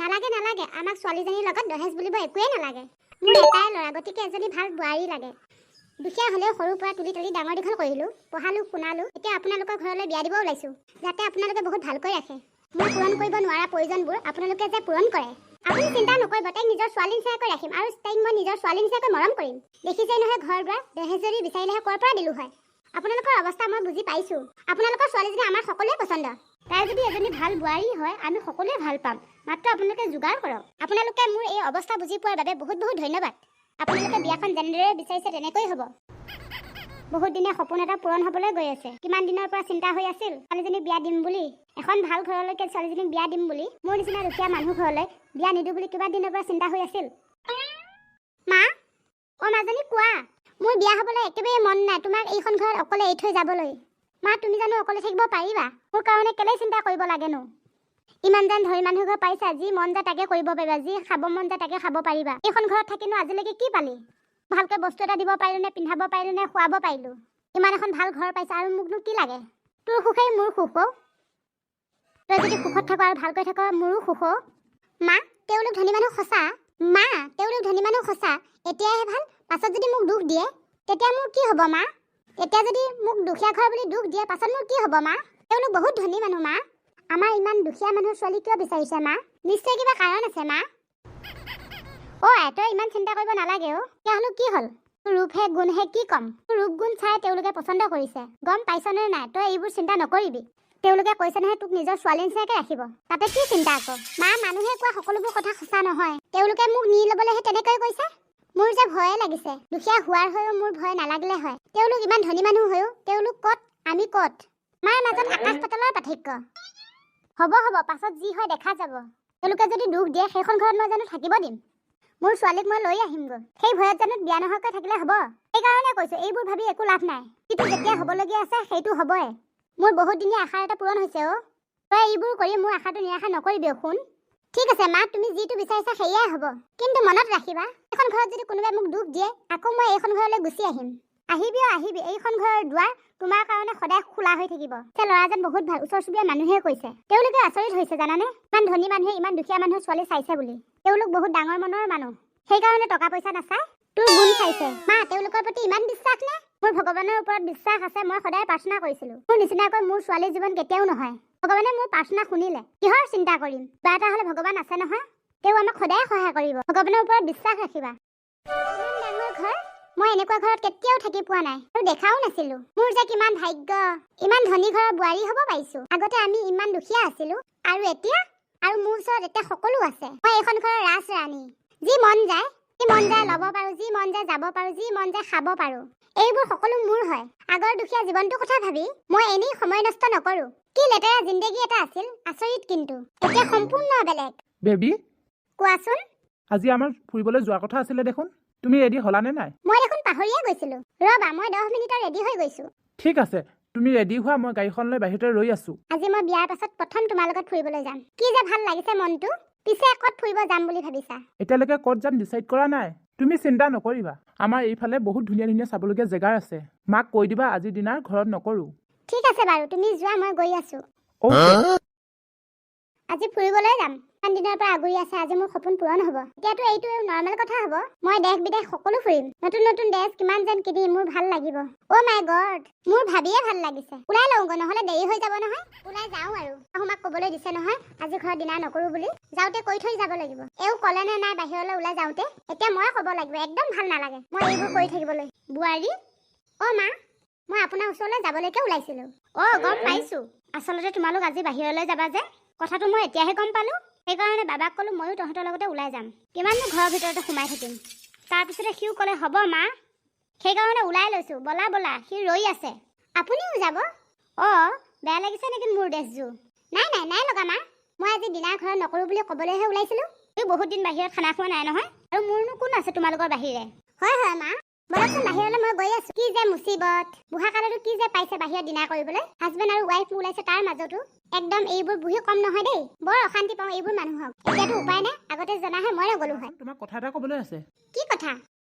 নালাগে নালাগে, আমাক ছোৱালীজনীৰ লগত দহেজ বুলিব একোৱেই নালাগে। মোৰ এটাই ল'ৰা, গতিকে এজনী ভাল বোৱাৰী লাগে। দুখীয়া হ'লেও সৰুৰ পৰা তুলি তুলি ডাঙৰ দীঘল কৰিলোঁ, পঢ়ালোঁ শুনালোঁ। এতিয়া আপোনালোকৰ ঘৰলৈ বিয়া দিব ওলাইছোঁ, যাতে আপোনালোকে বহুত ভালকৈ ৰাখে। মই পূৰণ কৰিব নোৱাৰা প্ৰয়োজনবোৰ আপোনালোকে যে পূৰণ কৰে। আপুনি চিন্তা নকৰিব, তাইক নিজৰ ছোৱালী নিচিনাকৈ ৰাখিম আৰু তাইক মই নিজৰ ছোৱালী নিচিনাকৈ মৰম কৰিম। দেখিছেই নহয় ঘৰ দুৱাৰ, দহেজ যদি বিচাৰিলেহে ক'ৰ পৰা দিলোঁ হয়? আপোনালোকৰ অৱস্থা মই বুজি পাইছোঁ। আপোনালোকৰ ছোৱালীজনী আমাৰ সকলোৱে পচন্দ। তাই যদি এজনী ভাল বোৱাৰী হয়, আমি সকলোৱে ভাল পাম। মাত্ৰ আপোনালোকে যোগাৰ কৰক। আপোনালোকে মোৰ এই অৱস্থা বুজি পোৱাৰ বাবে বহুত বহুত ধন্যবাদ। আপোনালোকে বিয়াখন যেনেদৰে বিচাৰিছে তেনেকৈ হ'ব। বহুত দিনীয়া সপোন এটা পূৰণ হ'বলৈ গৈ আছে। কিমান দিনৰ পৰা চিন্তা হৈ আছিল ছোৱালীজনীক বিয়া দিম বুলি, এখন ভাল ঘৰলৈকে ছোৱালীজনীক বিয়া দিম বুলি, মোৰ নিচিনা দুখীয়া মানুহ ঘৰলৈ বিয়া নিদিওঁ বুলি কিমান দিনৰ পৰা চিন্তা হৈ আছিল। মা, অ' মাজনী, কোৱা। মোৰ বিয়া হ'বলৈ একেবাৰে মন নাই, তোমাক এইখন ঘৰত অকলে এৰি থৈ যাবলৈ। মা, তুমি জানো অকলে থাকিব পাৰিবা? মোৰ কাৰণে কেলেই চিন্তা কৰিব লাগেনো? ইমান যেন ধনী মানুহ ঘৰ পাইছা, যি মন যায় তাকে কৰিব পাৰিবা, যি খাব মন যায় তাকে খাব পাৰিবা। এইখন ঘৰত থাকিনো আজিলৈকে কি পালি? ভালকৈ বস্তু এটা দিব পাৰিলো নে, পিন্ধাব পাৰিলো নে, খুৱাব পাৰিলো? ইমান এখন ভাল ঘৰ পাইছা, আৰু মোকনো কি লাগে? তোৰ সুখেই মোৰ সুখ অ'। তই যদি সুখত থাক আৰু ভালকৈ থাক, মোৰো সুখ অ'। মা, তেওঁলোক ধনী মানুহ সঁচা। মা, তেওঁলোক ধনী মানুহ সঁচা, এতিয়াহে ভাল। পাছত যদি মোক দুখ দিয়ে, তেতিয়া মোৰ কি হ'ব মা? এতিয়া যদি মোক দুখীয়া ঘৰ বুলি দুখ দিয়ে, পাছত মোৰ কি হ'ব মা? তেওঁলোক বহুত ধনী মানুহ মা। আমাৰ ইমান দুখীয়া মানুহৰ ছোৱালী কিয় বিচাৰিছে মা? নিশ্চয় কিবা কাৰণ আছে মা। অ' আই, তই ইমান চিন্তা কৰিব নালাগে অ'। তেতিয়াহ'লে কি হ'ল? তোৰ ৰূপহে গুণহে কি ক'ম? তোৰ ৰূপ গুণ চাই তেওঁলোকে পচন্দ কৰিছে, গম পাইছনে নাই? তই এইবোৰ চিন্তা নকৰিবি। তেওঁলোকে কৈছে নহয় তোক নিজৰ ছোৱালী নিচিনাকে ৰাখিব, তাতে কি চিন্তা আকৌ? মা, মানুহে কোৱা সকলোবোৰ কথা সঁচা নহয়। তেওঁলোকে মোক নি ল'বলৈহে তেনেকৈ কৈছে। মোৰ যে ভয়ে লাগিছে। দুখীয়া হোৱাৰ হৈও মোৰ ভয় নালাগিলে হয়। তেওঁলোক ইমান ধনী মানুহ হৈও তেওঁলোক ক'ত, আমি ক'ত? আমাৰ মাজত আকাশ পাতালৰ পাৰ্থক্য। হ'ব হ'ব, পাছত যি হয় দেখা যাব। তেওঁলোকে যদি দুখ দিয়ে, সেইখন ঘৰত মই জানো থাকিব দিম? মোৰ ছোৱালীক মই লৈ আহিমগৈ। সেই ভয়ত জানো বিয়া নোহোৱাকৈ থাকিলে হ'ব? সেইকাৰণে কৈছোঁ, এইবোৰ ভাবি একো লাভ নাই। যিটো যেতিয়া হ'বলগীয়া আছে, সেইটো হ'বই। মোৰ বহুত দিনীয়া আশা এটা পূৰণ হৈছে অ'। তই এইবোৰ কৰি মোৰ আশাটো নিৰাশা নকৰিবি শুন। ঠিক আছে মা, তুমি যিটো বিচাৰিছা সেয়াই হ'ব। কিন্তু মনত ৰাখিবা, এইখন ঘৰত যদি কোনোবাই মোক দুখ দিয়ে, আকৌ মই এইখন ঘৰলৈ গুচি আহিম। আহিবি অ' আহিবি। এইখন ঘৰৰ দুৱাৰ তোমাৰ কাৰণে সদায় খোলা হৈ থাকিব। এতিয়া ল'ৰাজন বহুত ভাল, ওচৰ চুবুৰীয়া মানুহে কৈছে। তেওঁলোকে আচৰিত হৈছে জানানে, ইমান ধনী মানুহে ইমান দুখীয়া মানুহৰ ছোৱালী চাইছে বুলি। তেওঁলোক বহুত ডাঙৰ মনৰ মানুহ, সেইকাৰণে টকা পইচা নাচায়, তোৰ গুণ চাইছে। মা, তেওঁলোকৰ প্ৰতি ইমান বিশ্বাস নে? মোৰ ভগৱানৰ ওপৰত বিশ্বাস আছে। মই সদায় প্ৰাৰ্থনা কৰিছিলো, মোৰ নিচিনাকৈ মোৰ ছোৱালীৰ জীৱন কেতিয়াও নহয়। ভগৱানে মোৰ প্ৰাৰ্থনা শুনিলে। কিহৰ চিন্তা কৰিম? কিবা এটা হ'লে ভগৱান আছে নহয়, তেওঁ আমাক সদায় সহায় কৰিব। ভগৱানৰ ওপৰত বিশ্বাস ৰাখিবা। ইমান ডাঙৰ ঘৰ, মই এনেকুৱা ঘৰত কেতিয়াও থাকি পোৱা নাই আৰু দেখাও নাছিলো। মোৰ যে কিমান ভাগ্য, ইমান ধনী ঘৰৰ বোৱাৰী হ'ব পাৰিছো। আগতে আমি ইমান দুখীয়া আছিলো আৰু এতিয়া আৰু মোৰ ওচৰত এতিয়া সকলো আছে। মই এইখন ঘৰৰ ৰাজ ৰাণী। যি মন যায় ল'ব পাৰো, যি মন যায় যাব পাৰো, যি মন যায় খাব পাৰো। এইবোৰ সকলো মোৰ হয়। আগৰ দুখীয়া জীৱনটোৰ কথা ভাবি মই এনেই সময় নষ্ট নকৰো। কি লেতেৰা জিন্দেগী এটা আছিল, আচৰিত। কিন্তু এতিয়া সম্পূৰ্ণ বেলেগ। বেবী। কোৱাচোন। আজি আমাৰ ফুৰিবলৈ যোৱাৰ কথা আছিলে দেখোন, তুমি ৰেডি হ'লানে নাই? মই দেখোন পাহৰিয়ে গৈছিলো। ৰ'বা, মই 10 মিনিটত ৰেডি হৈ গৈছো। ঠিক আছে, তুমি ৰেডি হোৱা, মই গাড়ীখন লৈ বাহিৰতে ৰৈ আছোঁ। আজি মই বিয়াৰ পাছত প্ৰথম তোমাৰ লগত ফুৰিবলৈ যাম। কি যে ভাল লাগিছে মনটো। পিছে ক'ত ফুৰিব যাম বুলি ভাবিছা? এতিয়ালৈকে ক'ত যাম ডিচাইড কৰা নাই। তুমি চিন্তা নকৰিবা, আমাৰ এইফালে বহুত ধুনীয়া ধুনীয়া চাবলগীয়া জেগা আছে। মাক কৈ দিবা আজি ডিনাৰ ঘৰত নকৰোঁ। ঠিক আছে বাৰু, তুমি যোৱা, মই গৈ আছো। অ'কে। আজি ফুৰিবলৈ যাম। ইমান দিনৰ পৰা আগুৰি আছে, আজি মোৰ সপোন পূৰণ হ'ব। এতিয়াতো এইটো নৰ্মেল কথা হ'ব। মই দেশ বিদেশ সকলো ফুৰিম। নতুন নতুন ড্ৰেছ কিমান যেন কিনিম, মোৰ ভাল লাগিব। অ' মাই গড, মোৰ ভাবিয়ে ভাল লাগিছে। ওলাই লওঁগৈ, নহ'লে দেৰি হৈ যাব নহয়। ওলাই যাওঁ আৰু। শাহুমাক ক'বলৈ দিছে নহয় আজি ঘৰত ডিনাৰ নকৰোঁ বুলি। যাওঁতে কৈ থৈ যাব লাগিব। এওঁ ক'লে নে নাই বাহিৰলৈ ওলাই যাওঁতে? এতিয়া মই ক'ব লাগিব। একদম ভাল নালাগে মই এইবোৰ কৰি থাকিবলৈ। বোৱাৰী। অ' মা, মই আপোনাৰ ওচৰলৈ যাবলৈকে ওলাইছিলোঁ। অ', গম পাইছোঁ। আচলতে তোমালোক আজি বাহিৰলৈ যাবা যে, কথাটো মই এতিয়াহে গম পালোঁ। সেইকাৰণে বাবাক ক'লোঁ, ময়ো তহঁতৰ লগতে ওলাই যাম, কিমাননো ঘৰৰ ভিতৰতে সোমাই থাকিম। তাৰপিছতে সিও ক'লে, হ'ব মা। সেইকাৰণে ওলাই লৈছোঁ। ব'লা ব'লা, সি ৰৈ আছে। আপুনিও যাব? অঁ, বেয়া লাগিছে নেকি মোৰ ড্ৰেছযোৰ? নাই নাই নাই লগা মা। মই আজি ডিনাৰ ঘৰত নকৰোঁ বুলি ক'বলৈহে ওলাইছিলোঁ। এই বহুত দিন বাহিৰত খানা খোৱা নাই নহয়, আৰু মোৰনো কোন আছে তোমালোকৰ বাহিৰে? হয় হয় মা, ব'লকচোন বাহিৰলৈ, মই গৈ আছোঁ। কি যে মুচিবত, বুঢ়া কালতো কি যে পাইছে বাহিৰত ডিনাৰ কৰিবলৈ। হাজবেণ্ড আৰু ৱাইফ ওলাইছে, তাৰ মাজতো একদম এইবোৰ বুঢ়ী কম নহয় দেই। বৰ অশান্তি পাওঁ এইবোৰ মানুহক। এতিয়াতো উপায় নাই, আগতে জনাহে মই নগ'লো হয়। তোমাক কথা এটা ক'বলৈ আছে। কি কথা?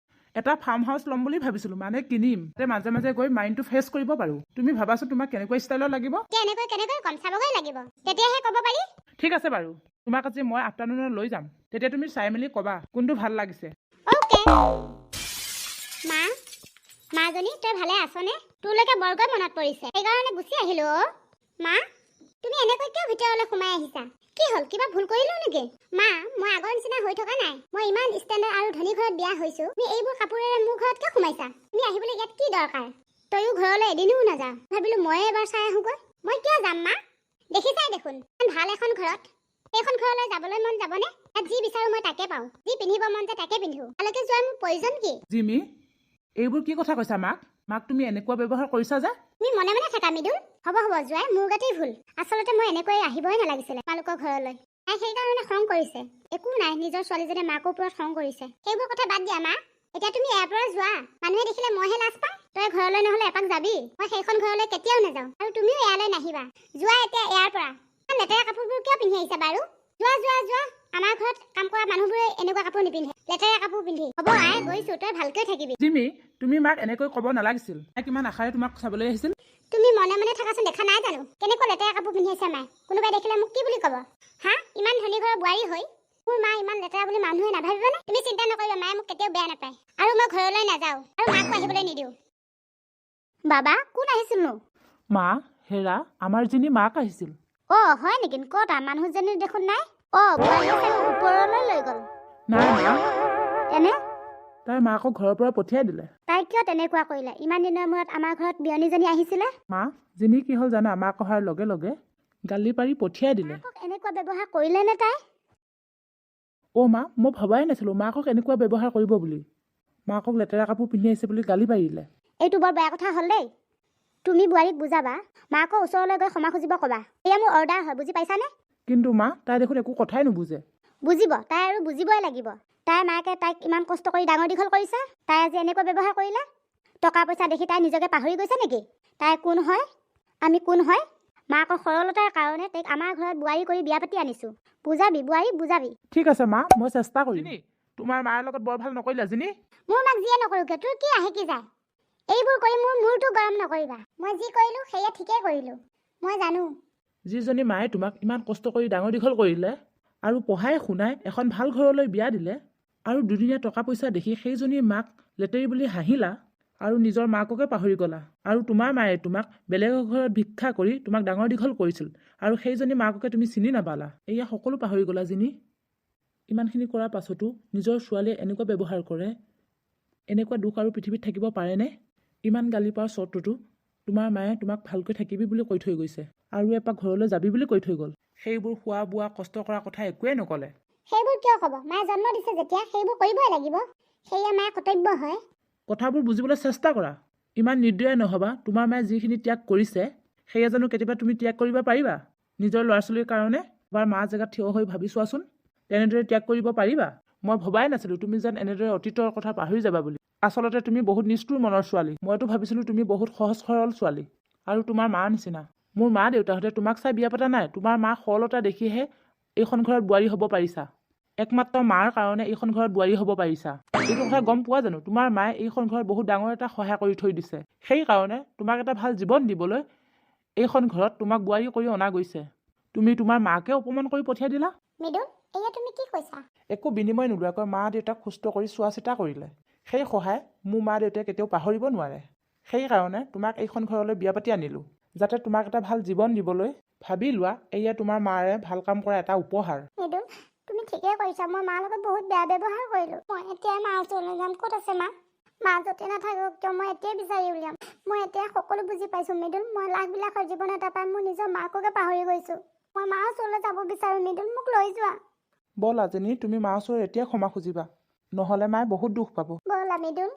এটা ফাৰ্ম হাউচ ল'ম বুলি ভাবিছিলোঁ, মানে কিনিম। তাতে মাজে মাজে গৈ মাইণ্ডটো ফ্ৰেছ কৰিব পাৰোঁ। তুমি ভাবাচোন, তোমাক কেনেকুৱা ষ্টাইলৰ লাগিব? এতিয়া এনেকৈ কেনেকৈ কম? চাবগৈ লাগিব, তেতিয়াহে ক'ব পাৰি। ঠিক আছে বাৰু। তোমাক আজি মই আফটাৰনুনত লৈ যাম, তেতিয়া তুমি চাই মেলি ক'বা কোনটো ভাল লাগিছে। অ'কে মা। মাজনী, তই ভালে আছনে? তোৰলৈকে বৰকৈ মনত পৰিছে, সেইকাৰণে গুচি আহিলো। অ' মা, তুমি এনেকৈ কিয় ভিতৰলৈ সোমাই আহিছা? কি হ'ল, কিবা ভুল কৰিলো নেকি? মা, মই আগৰ নিচিনা হৈ থকা নাই। মই ইমান ষ্টেণ্ডাৰ্ড আৰু ধনী ঘৰত বিয়া হৈছো। তুমি এইবোৰ কাপোৰেৰে মোৰ ঘৰত কিয় সোমাইছা? তুমি আহিবলৈ ইয়াত কি দৰকাৰ? তয়ো ঘৰলৈ এদিনো নাযা। ভাবিলো ময়ে এবাৰ চাই আহোঁগৈ। মই কিয় যাম মা? দেখিছাই দেখোন ইমান ভাল এখন ঘৰত। সেইখন ঘৰলৈ যাবলৈ মন যাবনে? ইয়াত যি বিচাৰো মই তাকে পাওঁ, যি পিন্ধিব মন যায় তাকে পিন্ধো। তালৈকে যোৱাৰ মোৰ প্ৰয়োজন কি? জিমি, এইবোৰ কি কথা কৈছা মাক? মাক তুমি এনেকুৱা ব্যৱহাৰ কৰিছা যে? তুমি মনে মনে থাকা মৃদুল। হ'ব হ'ব জোঁৱাই, মোৰ গাতেই ভুল। আচলতে মই এনেকৈ আহিবই নালাগিছিলে তোমালোকৰ ঘৰলৈ। তাই সেইকাৰণে খং কৰিছে। একো নাই, নিজৰ ছোৱালীজনীয়ে মাকৰ ওপৰত খং কৰিছে। সেইবোৰ কথা বাদ দিয়া মা। এতিয়া তুমি ইয়াৰ পৰা যোৱা, মানুহে দেখিলে মইহে লাজ পাম। তই ঘৰলৈ নহ'লে এপাক যাবি। মই সেইখন ঘৰলৈ কেতিয়াও নাযাওঁ আৰু তুমিও ইয়ালৈ নাহিবা। যোৱা এতিয়া ইয়াৰ পৰা। ইমান লেতেৰা কাপোৰবোৰ কিয় পিন্ধি আহিছা বাৰু? যোৱা যোৱা যোৱা। আমাৰ ঘৰত কাম কৰা মানুহবোৰে এনেকুৱা কাপোৰ নিপিন্ধে, লেতেৰা কাপোৰ পিন্ধি। হ'ব আই, গৈছো। তই ভালকৈ থাকিবি। জিমি, তুমি মাক এনেকৈ ক'ব নালাগিছিল। তাই কিমান আশাৰে তোমাক চাবলৈ আহিছিল। তুমি মনে মনে থাকাচোন। দেখা নাই জানো কেনেকুৱা লেতেৰা কাপোৰ পিন্ধি আহিছে মায়ে? কোনোবাই দেখিলে মোক কি বুলি ক'ব? হা, ইমান ধনী ঘৰৰ বোৱাৰী হৈ মোৰ মা ইমান লেতেৰা বুলি মানুহে নাভাবিবনে? তুমি চিন্তা নকৰিবা, মায়ে মোক কেতিয়াও বেয়া নাপায়। আৰু মই ঘৰলৈ নাযাওঁ আৰু মাকো আহিবলৈ নিদিওঁ। বাবা, কোন আহিছিলনো? মা, হেৰা, আমাৰ জিনি মাক আহিছিল। অ' হয় নেকি? ক'ত মানুহজনী দেখোন নাই? অ', বোৱাৰীয়ে চাগে ওপৰলৈ লৈ গ'ল। নাই মা। তেনে? তাই মাকক ঘৰৰ পৰা পঠিয়াই দিলে। তাই কিয় তেনেকুৱা কৰিলে? ইমান দিনৰ মূৰত আমাৰ ঘৰত বিয়নীজনী আহিছিলে। মা, জিনি কি হ'ল জানা? মাক অহাৰ লগে লগে গালি পাৰি পঠিয়াই দিলে। মাকক এনেকুৱা ব্যৱহাৰ কৰিলে নে তাই? অ' মা, মই ভবাই নাছিলোঁ মাকক এনেকুৱা ব্যৱহাৰ কৰিব বুলি। মাকক লেতেৰা কাপোৰ পিন্ধি আহিছে বুলি গালি পাৰিলে। এইটো বৰ বেয়া কথা হ'ল দেই। তুমি বোৱাৰীক বুজাবা, মাকৰ ওচৰলৈ গৈ ক্ষমা খুজিব ক'বা। এয়া মোৰ অৰ্ডাৰ হয়, বুজি পাইছানে? কিন্তু মা, তাই দেখোন একো কথাই নুবুজে। বুজিব তাই, আৰু বুজিবই লাগিব। তাইৰ মাকে তাইক ইমান কষ্ট কৰি ডাঙৰ দীঘল কৰিছে, তাই আজি এনেকুৱা ব্যৱহাৰ কৰিলে। টকা পইচা দেখি তাই নিজকে পাহৰি গৈছে নেকি? তাই কোন হয়, আমি কোন হয়? মাকৰ সৰলতাৰ কাৰণে তাইক আমাৰ ঘৰত বোৱাৰী কৰি বিয়া পাতি আনিছোঁ। বুজাবি বোৱাৰীক, বুজাবি। ঠিক আছে মা, মই চেষ্টা কৰিম। তোমাৰ মাৰ লগত বৰ ভাল নকৰিলা জিনি। মোৰ মাক যিয়ে নকৰোঁ কিয়, তোৰ কি আহে কি যায়? এইবোৰ কৰি মোৰ মূৰটো গৰম নকৰিবা। মই যি কৰিলোঁ সেয়া ঠিকেই কৰিলোঁ, মই জানো। যিজনী মায়ে তোমাক ইমান কষ্ট কৰি ডাঙৰ দীঘল কৰিলে আৰু পঢ়াই শুনাই এখন ভাল ঘৰলৈ বিয়া দিলে, আৰু দুদিনীয়া টকা পইচা দেখি সেইজনী মাক লেতেৰী বুলি হাঁহিলা আৰু নিজৰ মাককে পাহৰি গ'লা। আৰু তোমাৰ মায়ে তোমাক বেলেগৰ ঘৰত ভিক্ষা কৰি তোমাক ডাঙৰ দীঘল কৰিছিল আৰু সেইজনী মাককে তুমি চিনি নাপালা। এয়া সকলো পাহৰি গ'লা জিনি। ইমানখিনি কৰাৰ পাছতো নিজৰ ছোৱালীয়ে এনেকুৱা ব্যৱহাৰ কৰে, এনেকুৱা দুখ আৰু পৃথিৱীত থাকিব পাৰেনে? ইমান গালি পৰাৰ স্বত্বতো তোমাৰ মায়ে তোমাক ভালকৈ থাকিবি বুলি কৈ থৈ গৈছে আৰু এপাক ঘৰলৈ যাবি বুলি কৈ থৈ গ'ল। সেইবোৰ খোৱা বোৱা কষ্ট কৰা কথা একোৱেই নক'লে। সেইবোৰ কিয় ক'ব? মায়ে জন্ম দিছে যেতিয়া সেইবোৰ কৰিবই লাগিব। সেয়া মাৰ কৰ্তব্য হয়। কথাবোৰ বুজিবলৈ চেষ্টা কৰা। ইমান নিৰ্দয় নহ'বা। তোমাৰ মায়ে যিখিনি ত্যাগ কৰিছে, সেয়া জানো কেতিয়াবা তুমি ত্যাগ কৰিব পাৰিবা নিজৰ ল'ৰা ছোৱালীৰ কাৰণে? এবাৰ মা জেগাত থিয় হৈ ভাবি চোৱাচোন, তেনেদৰে ত্যাগ কৰিব পাৰিবা? মই ভবাই নাছিলোঁ তুমি যেন এনেদৰে অতীতৰ কথা পাহৰি যাবা বুলি। আচলতে তুমি বহুত নিষ্ঠুৰ মনৰ ছোৱালী। মইতো ভাবিছিলোঁ তুমি বহুত সহজ সৰল ছোৱালী আৰু তোমাৰ মাৰ নিচিনা। মোৰ মা দেউতাহঁতে তোমাক চাই বিয়া পতা নাই, তোমাৰ মাৰ সৰলতা দেখিহে এইখন ঘৰত বোৱাৰী হ'ব পাৰিছা। একমাত্ৰ মাৰ কাৰণে এইখন ঘৰত বোৱাৰী হ'ব পাৰিছা। এইটো কথা গম পোৱা জানো? তোমাৰ মায়ে এইখন ঘৰত বহুত ডাঙৰ এটা সহায় কৰি থৈ দিছে। সেইকাৰণে তোমাক এটা ভাল জীৱন দিবলৈ এইখন ঘৰত তোমাক বোৱাৰী কৰি অনা গৈছে। তুমি তোমাৰ মাকে অপমান কৰি পঠিয়াই দিলা। মৃদুল, এয়া তুমি কি কৈছা? একো বিনিময় নোলোৱাকৈ মা দেউতাক সুস্থ কৰি চোৱা চিতা কৰিলে। সেই সহায় মোৰ মা দেউতাই কেতিয়াও পাহৰিব নোৱাৰে। সেইকাৰণে তোমাক এইখন ঘৰলৈ বিয়া পাতি আনিলোঁ, যাতে তোমাক এটা ভাল জীৱন দিবলৈ। ভাবি লোৱা, এয়া তোমাৰ মাৰে ভাল কাম কৰা এটা উপহাৰ। মৃদুল, তুমি ঠিকেই কৰিছা। মই মাৰ লগত বহুত বেয়া ব্যৱহাৰ কৰিলোঁ। মই এতিয়াই মাৰ ওচৰলৈ যাম। ক'ত আছে মা? মা য'তে নাথাকক কিয়, মই এতিয়াই বিচাৰি উলিয়াম। মই এতিয়া সকলো বুজি পাইছোঁ মৃদুল। মই লাখ বিলাসৰ জীৱন এটা পাই মোৰ নিজৰ মাককে পাহৰি গৈছোঁ। মই মাৰ ওচৰলৈ যাব বিচাৰোঁ মৃদুল, মোক লৈ যোৱা। ব'লা জিনি, তুমি মাৰ ওচৰত এতিয়া ক্ষমা খুজিবা, নহ'লে মায়ে বহুত দুখ পাব। ব'লা মৃদুল।